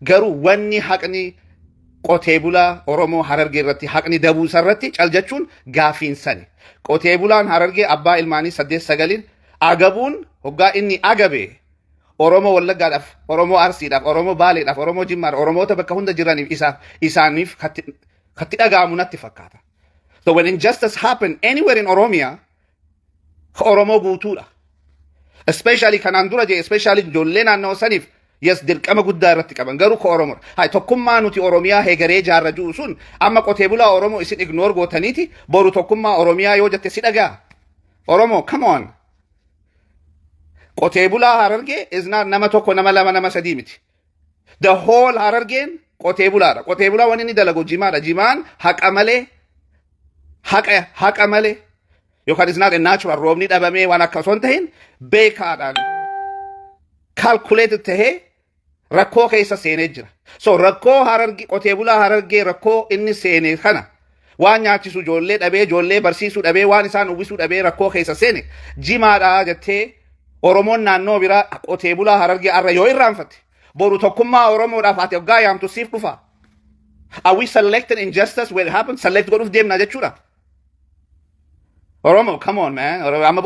Garuu wanni haqni qotee bulaa Oromoo Harargee irratti haqni dabuu isa irratti cal jechuun gaafiin sani. Qotee bulaan Harargee abbaa ilmaanii saddeet sagaliin agabuun hoggaa inni agabe Oromoo Wallaggaadhaaf, Oromoo Arsiidhaaf, Oromoo Baaleedhaaf, Oromoo Jimmaadhaaf, Oromoota bakka hunda jiraniif isaaf isaaniif katti dhaga'amu natti fakkaata. So when injustice happen anywhere in Oromia, ka Oromoo guutuudha. Especially kanaan dura jee, especially ijoollee naannawa saniif, yes, dirqama guddaa irratti qaban, garuu ka Oromoo. Hay, tokkummaa nuti Oromiyaa hegaree jaarra jiru sun amma qotee bulaa Oromoo isin ignore gootaniiti boru tokkummaa Oromiyaa yoo jette si dhagaa. Oromoo, come on. Qotee bulaa Harargee is not nama tokko, nama lama, nama sadii miti. The whole Harargeen qotee bulaadha. Qotee bulaa wanni inni dalagu jimaadha. Jimaan haqa malee, haqa malee yookaan is not a natural, roobni dhabamee waan akka osoo hin tahin, beekaadhaan calculated tahee rakkoo keessa seenee jira. So rakkoo Harargee, qotee bulaa Harargee, rakkoo inni seene kana, waan nyaachisu ijoollee dhabee, ijoollee barsiisuu dhabee, waan isaan uwwisuu dhabee rakkoo keessa seene jimaadha jettee Oromoon naannoo biraa qotee bulaa Harargee arra yoo irraanfatte, boru tokkummaa Oromoodhaaf ati hoggaa yaamtu siif dhufa. Are we selecting injustice where it happens? Select godhuuf deemna jechuudha. Oromo, come on, man. Oromo, amma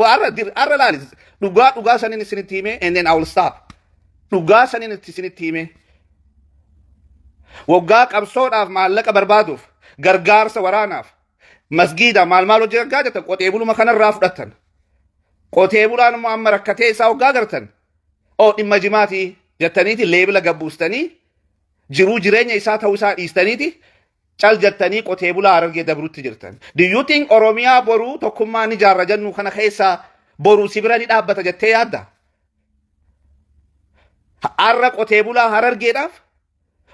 arra laali. Dhugaa dhugaa saniin isinitti hime and then I will stop. Dhugaa saniin isinitti hime. Waggaa qabsoodhaaf maallaqa barbaaduuf, gargaarsa waraanaaf, masgiida maal maal hojii gargaa jettan qotee buluma kanarraa fudhattan. Qotee bulaan immoo amma rakkatee isaa waggaa gartan. Oo, dhimma jimaatii jettaniiti label gabbuustanii, jiruu jireenya isaa ta'uu isaa dhiistaniiti cal jettanii qotee bulaa Harargee dabrutti jirtan. Do you think Oromiyaa boruu tokkummaa ni jaarra jennu kana keessaa boruu si bira ni dhaabbata jettee yaadda? Har'a qotee bulaa Harargeedhaaf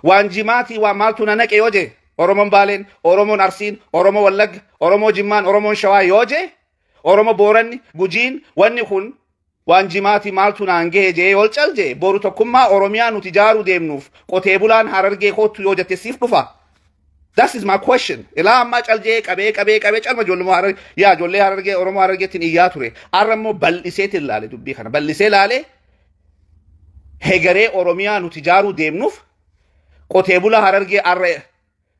waan jimaatii waan maaltu na naqe yoo jee Oromoon Baaleen, Oromoon Arsiin, Oromoo Wallagga, Oromoo Jimmaan, Oromoon Shawaa yoo jee, Oromoo Booranni, Gujiin, wanni kun waan jimaatii maaltu naan gahe jee yoo cal jee, boru tokkummaa Oromiyaa nuti ijaaruu deemnuuf qotee bulaan Harargee kootu yoo jette siif dhufa. That is my question. Ilaa ammaa cal jee qabee qabee qabee calma ijoollee Harargee, yaa ijoollee Harargee, Oromoo Harargeettiin iyyaa ture. Har'a immoo bal'iseetiin ilaale dubbii kana. Bal'isee ilaale, hegaree Oromiyaa nuti ijaaruu deemnuuf qotee bulaa Harargee har'a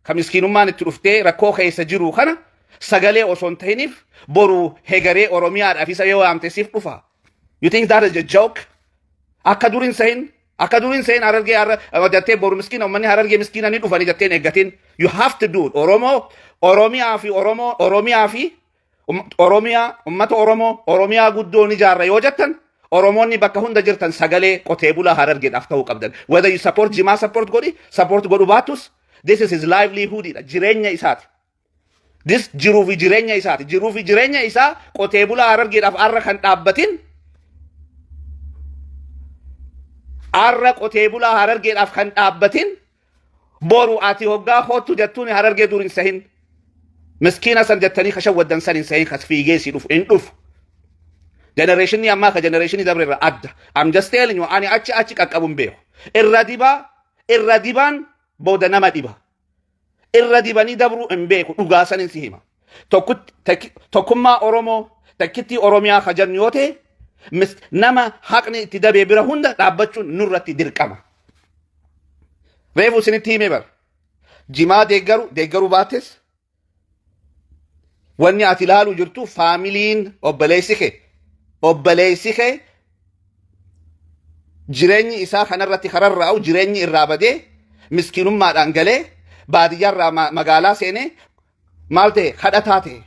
ka miskiinummaan itti dhuftee rakkoo keessa jiru kana sagalee osoo hin ta'iniif boru hegaree Oromiyaadhaaf isa yoo waamte siif dhufa. You think that is a joke? Akka durin sahin, akka durin sahin Harargee har'a jettee boru miskiina uummanni Harargee miskiina ni dhufanii jetteen eeggatin. You have to do it. Oromoo, Oromiyaa fi Oromoo, Oromiyaa fi Oromiyaa, uummata Oromoo, Oromiyaa guddoo ni ijaarra yoo jettan, Oromoonni bakka hunda jirtan sagalee qotee bulaa Harargeedhaaf ta'uu qabdan. Whether you support jimaa, support godhi, support godhu baattus, this is his livelihood dha. Jireenya isaati. This jiruu fi jireenya isaati. Jiruu fi jireenya isaa qotee bulaa Harargeedhaaf har'a kan dhaabbatin, har'a qotee bulaa Harargeedhaaf kan dhaabbatin, boru ati hoggaa koottu jettuun Harargee dur hin sahin. Miskiina san jettanii kashawwaddan san hin sahin, kas fiigee si dhufu hin dhufu. Generationni ammaa ka generationii dabre irra adda. I'm just telling you, ani achi achi qaqqabu hin beeku. Irra dibaa, irra dibaan booda nama dhiba. Irra dibanii dabruu hin beeku, dhugaa sanin si hima. Tokkummaa Oromoo, takkittii Oromiyaa ka jennu yoo ta'e, nama haqni itti dabee bira hunda dhaabbachuun nurratti dirqama. Reefu isinitti himee bara. Jimaa deeggaru deeggaruu baattes, wanni ati ilaaluu jirtu familyn obboleessi kee jireenyi isaa kanarratti kararraa'u, jireenyi irraa badee miskiinummaadhaan galee baadiyyaarraa magaalaa seenee maal ta'e, kadhataa ta'e.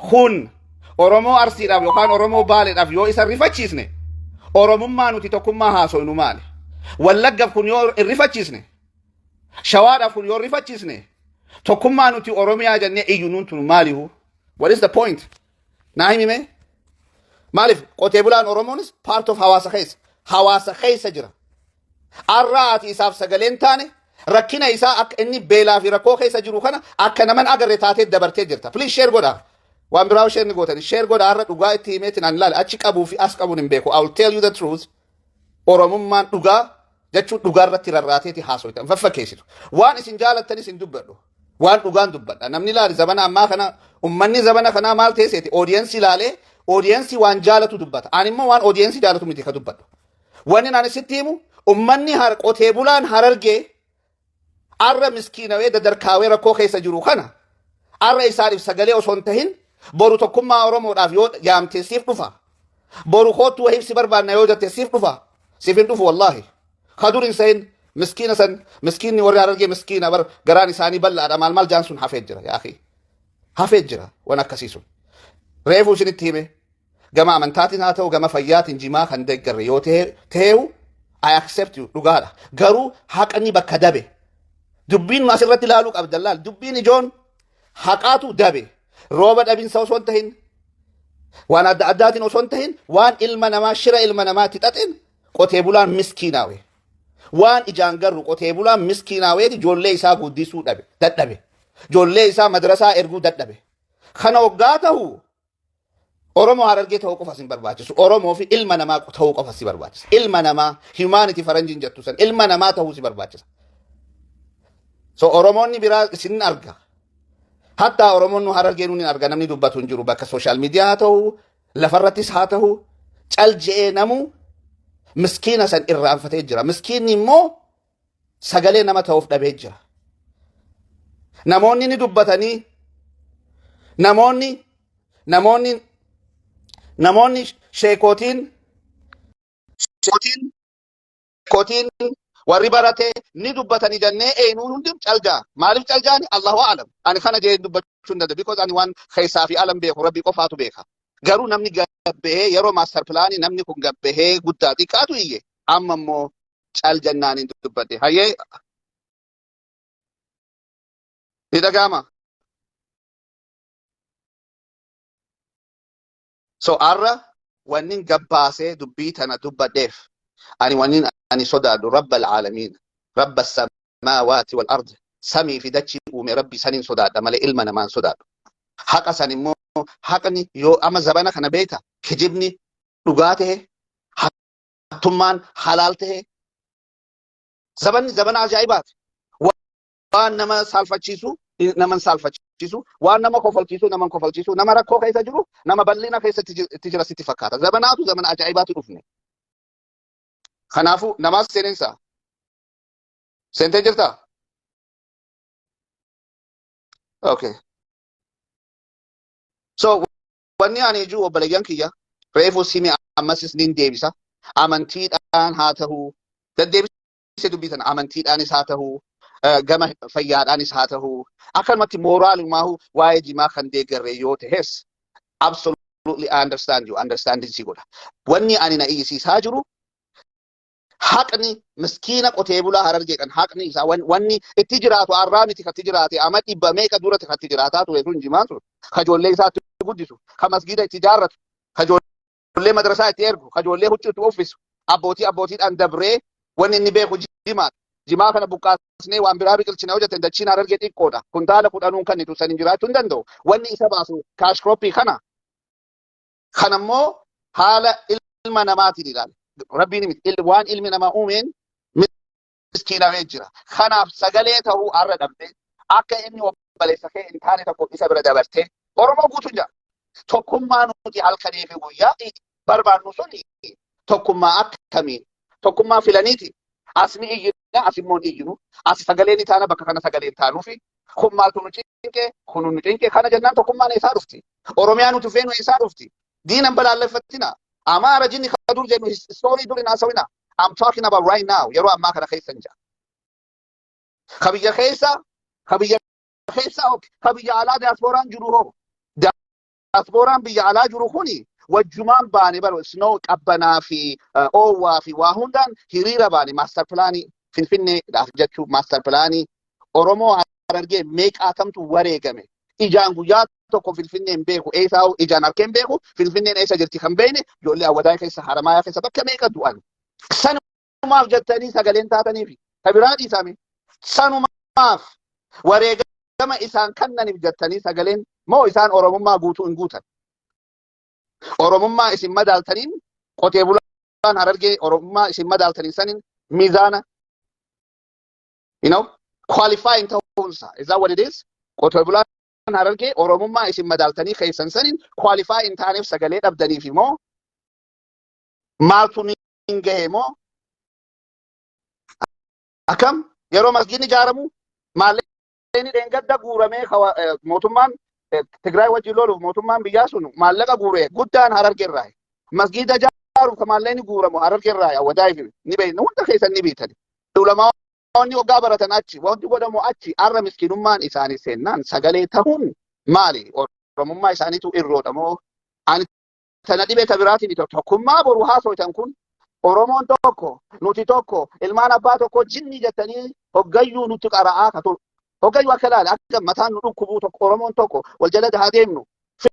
Kun Oromoo Arsiidhaaf yookaan Oromoo Baaleedhaaf yoo isa rifachiisne, Oromummaa nuti tokkummaa haasofnu maali? Wallaggaaf kun yoo hin rifachiisne, Shawaadhaaf kun yoo rifachiisne, tokkummaa nuti Oromiyaa jennee iyyu nuun tun maalihu? What is the point? Naa himime. Maaliif qotee bulaan Oromoonis part of hawaasa keessa. Hawaasa keessa jira. Arraa ati isaaf sagaleen taane, rakkina isaa akka inni beelaa fi rakkoo keessa jiru kana akka naman agarre taatee dabartee jirta. Please share godhaa. Waan biraa share ni gootani. Share godhaa. Har'a dhugaa itti himeetiin an ilaale. Achi qabuu fi as qabuun hin beeku. I will tell you the truth. Oromummaan dhugaa jechuun dhugaa irratti rarraateeti haasoitan faffakkeessitu. Waan isin jaalattanis hin dubbadhu. Waan dhugaan dubbadha. Namni ilaali, zabana ammaa kana ummanni zabana kanaa maal teesseeti? Audience ilaalee, audience waan jaalatu dubbata. Ani immoo waan audience jaalatu miti ka dubbadhu. Wanni ani sitti himu, ummanni qotee bulaan Harargee Arra miskiinawee dadarkaawee rakkoo keessa jiru kana arra isaaniif sagalee osoo hin tahin, boru tokkummaa Oromoodhaaf yoo yaamte siif dhufa. Boru koottu wahiif si barbaanna yoo jette siif dhufa. Siif hin dhufu wallaahi. Ka dur hin sahin miskiina san, miskiinni warri Harargee miskiina bar, garaan isaanii bal'aadha, maal maal jaan sun hafee jira, yaa akhi. Hafee jira waan akkasii sun. Reefuu isinitti hime, gama amantaatiin haa ta'u, gama fayyaatiin jimaa kan deeggarre yoo ta'eehu, I accept you, dhugaadha. Garuu haqni bakka dabe. Dubbiin nu asirratti ilaaluu qabda laal. Dubbiin ijoon haqaatu dabe. Rooba dhabinsa osoo hin tahin, waan adda addaatiin osoo hin tahin, waan ilma namaa shira ilma namaatti xaxin qotee bulaan miskiinaawe. Waan ijaan garru, qotee bulaan miskiinaaweeti ijoollee isaa guddisuu dhabe, dadhabe. Ijoollee isaa madrasaa erguu dadhabe. Kana waggaa ta'u Oromoo Harargee ta'uu qofa sin barbaachisu. Oromoo fi ilma namaa ta'uu qofa si barbaachisa. Ilma namaa, humanity faranjiin jettu san, ilma namaa ta'uu si barbaachisa. So Oromoonni biraa isin arga. Hattaa Oromoonni Harargee nuun arga, namni dubbatu hin jiru, bakka social media haa ta'u, lafarrattis haa ta'u, cal je'ee namu miskiina san irraanfatee jira. Miskiinni immoo sagalee nama ta'uuf dhabee jira. Namoonni ni dubbatanii, namoonni sheekootiin warri barate ni dubbatanii jennee eenyuun hundi calgaa. Maaliif calgaani? Allahu a'lam. Ani kana jee dubbachuu hin danda'u. Because ani waan keessaa fi alam beeku Rabbi qofaatu beeka. Garuu namni gabbahee yeroo master planii namni kun gabbahee guddaa xiqqaatu iyye. Amma immoo cal jennaan hin dubbadhe. Hayyee, ni dhaga'ama. So arra wannin gabbaasee dubbii tana dubbadheef, ani wannin ani sodaadhu Rabba alaalamiin, Rabba samaawaati wal ard, samii fi dachii uume, Rabbi sanin sodaadha malee ilma namaan sodaadhu. Haqa san immoo, haqni yoo amma zabana kana beekta, kijibni dhugaa ta'e, hattummaan halaal ta'e, zabanni zabana ajaa'ibaati. Waan nama saalfachiisu nama hin saalfachiisu, waan nama kofalchiisu nama hin kofalchiisu, nama rakkoo keessa jiru nama bal'ina keessa itti jira sitti fakkaata. Zabanaatu zamana ajaa'ibaatu dhufne. Kanaafuu namaas seeninsa. Seentee jirtaa? Okay. So wanni ani ijuu, obboleeyyan kiyya, reefu simi ammasis nin deebisa. Amantiidhaan haa ta'u, deddeebisee dubbii tana, amantiidhaanis haa ta'u, gama fayyaadhaanis haa ta'u, akkanumatti mooraalumaahu waa'ee jimaa kan deeggarre yoo ta'es, absolutely I understand you, understanding si godha. Wanni ani na iyyisiisaa jiru haqni miskiina qotee bulaa Harargee kan haqni isaa wanni itti jiraatu arraa miti, katti jiraate ama dhibba meeqa duratti katti jiraataa ture sun, jimaan sun, ka ijoollee isaatti guddisu, ka masgiida itti ijaarratu, ka ijoollee madrasaa itti ergu, ka ijoollee huccuu itti uffisu, abbootii abbootiidhaan dabree wanni inni beeku jimaadha. Jimaa kana buqqaasnee waan biraa biqilchina yoo jetten, dachiin Harargee xiqqoodha. Kuntaala kudhanuun kan itu saniin jiraachuu hin danda'u. Wanni isa baasu cash croppii kana. Kanammoo haala ilma namaatiin ilaala. Rabbiin miti, waan ilmi namaa uumeen miskiinamee jira. Kanaaf sagalee ta'uu har'a dhabdee, akka inni obboleessa kee hin taane tokko isa bira dabartee, Oromoo guutuun jira. Tokkummaa nuti halkanii fi guyyaa barbaannu suni tokkummaa akkamiin? Tokkummaa filaniiti. As ni iyyina, as immoo hin iyyinu. As sagalee ni taana, bakka kana sagalee hin taanuufi. Kun maaltu nu cinqee? Kun nu cinqee? Kana jennaan tokkummaan eessaa dhufti? Oromiyaa nuti feenu eessaa dhufti? Diinan balaaleffatina. Amaara jinni ka dur jennu story dur hin haasawina. I'm talking about right now, yeroo ammaa kana keessa hin jira. Ka biyya keessa, ka biyya keessa, ka biyya alaa diyaaspooraan jiru hoo? Diyaaspooraan biyya alaa jiru kuni wajjumaan baane bara snow, qabbanaa fi oowwaa fi waa hundaan hiriira baane, master planii Finfinneedhaaf jechuu, master planii Oromoo Harargee meeqaatamtu wareegame. Ijaan guyyaa tokko Finfinnee hin beeku, eessaa ijaan harkee hin beeku, Finfinneen eessa jirti kan beekne, ijoollee Awwadaa keessa, Haramayaa keessa bakka meeqa du'an. Sanumaaf jettanii sagaleen taataniifi ka biraa dhiisame, sanumaaf wareegama isaan kannaniif jettanii sagaleen moo isaan Oromummaa guutuu hin guutan? Oromummaa isin madaaltaniin, qotee bulaan Harargee Oromummaa isin madaaltaniin saniin miizaana qualifying ta'uunsa, is that what it is? Qotee bulaan Harargee Oromummaa isin madaaltanii keessan saniin qualify hin taaneef sagalee dhabdaniif immoo maaltu hin gahe moo akkam? Yeroo masgiidni ijaaramu Maallaqni dheengadda guuramee mootummaan Tigraay wajjin loluuf mootummaan biyyaa sun maallaqa guure guddaan Harargee irraa. Masgiida ijaaruuf ka maallaqni guuramu Harargee irraa, Awwadaay fi ni beekna, hunda keessan ni beektani. Ulamaonni waggaa baratan achi, wanti godhamu achi. Arra miskiinummaan isaanii seennaan sagalee tahuun maali? Oromummaa isaaniitu irroodha moo? Ani tana dhibee ta biraatiin tokkummaa boru haasoitan kun, Oromoon tokko, nuti tokko, ilmaan abbaa tokko jinni jettanii hoggayyuu nutti qara'aa ka turu. Hoggayyuu akka ilaale akka mataan nu dhukkubuu tokko, Oromoon tokko, wal jala haa deemnu.